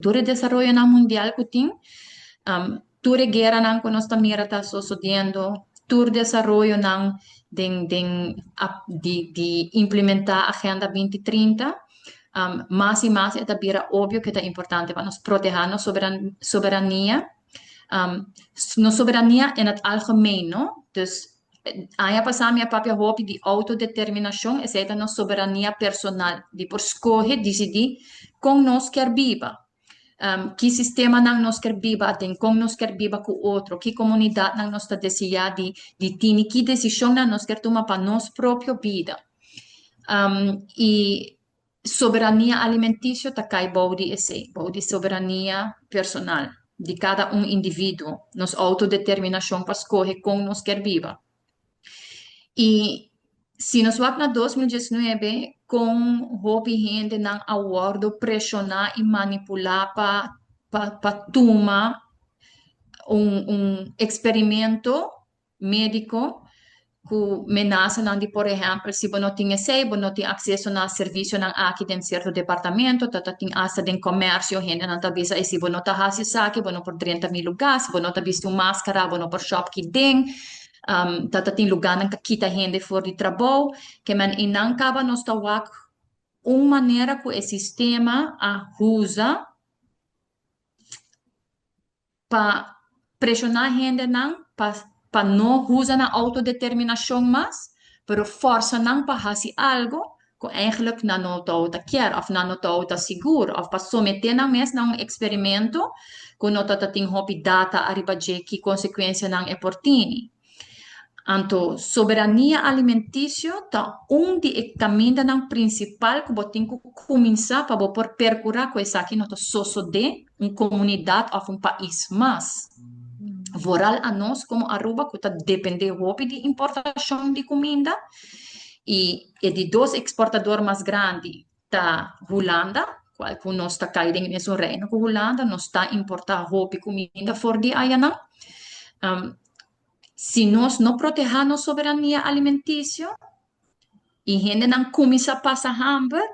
Tur e desaroyonan mundial ku tin, tur e gueranan ku nos ta mira ta sosodiendo, tur desaroyonan den di implementá Agenda 2030, mas i mas e ta bira obvio ku ta importante pa nos protehá nos soberania. Nos soberania in het algemeen, no? Dus aña pasá mi a papia hopi di outodeterminashon, esei ta nos soberania personal, di por skohe, disidí kon nos ke biba. Ki sistemanan nos ke biba aden, kon nos ke biba ku otro, ki komunidatnan nos ta deseá di tin, ki desishonnan nos ke tuma pa nos propio bida. I soberania alimentisio ta kai bou di esei, bou di soberania personal di kada un individuo, nos outodeterminashon pa skohe kon nos ke biba. I si nos wak na 2019, kon hopi hendenan a wòrdu preshoná i manipulá pa tuma un eksperimento médiko ku menasanan di, por ehèmpel, si bo no tin esei, bo no tin akseso na servisionan aki den sierto departamento, ta tin asta den komersio, hendenan ta bisa, si bo no ta hasi esaki, bo no por drenta mi lugá, si bo no ta bisti un máskara, bo no por shop aki den, ta tin lugánan ku kita hende for di trabou, ke men einan kaba nos ta wak un manera ku e sistema a usa pa preshoná hendenan pa no usa nan outodeterminashon mas, pero forsa nan pa hasi algu ku eigenlijk nan no ta kier òf nan no ta sigur òf pa someté nan mes na un eksperimento ku no ta tin hopi data ariba dje ki konsekuensianan e por tin. Anto, soberania alimentisio ta un di e kamindanan prinsipal ku bo tin ku kuminsá pa bo por perkurá ku esaki no ta sosodé un komunidat òf un pais mas. Vooral anos komo Aruba, ku ta dependé hopi di importashon di kuminda, i di dos eksportadó mas grandi ta Hulanda, kual ku nos ta kai den mesun reino ku Hulanda, nos ta importá hopi kuminda for di ayanan. Si nos no protehá nos soberania alimentisio i hendenan kuminsá pasa hamber,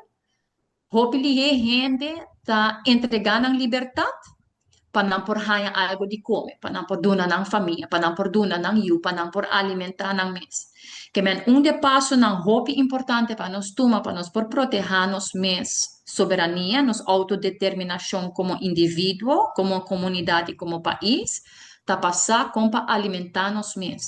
hopi lihé hende ta entregá nan libertat pa nan por haña algu di kome, pa nan por duna nan famia, pa nan por duna nan yu, pa nan por alimentá nan mes. Ke men un di e pasonan hopi importante pa nos tuma, pa nos por protehá nos mes soberania, nos outodeterminashon komo individuo, komo komunidat i komo pais, ta pasa kon pa alimentá nos mes.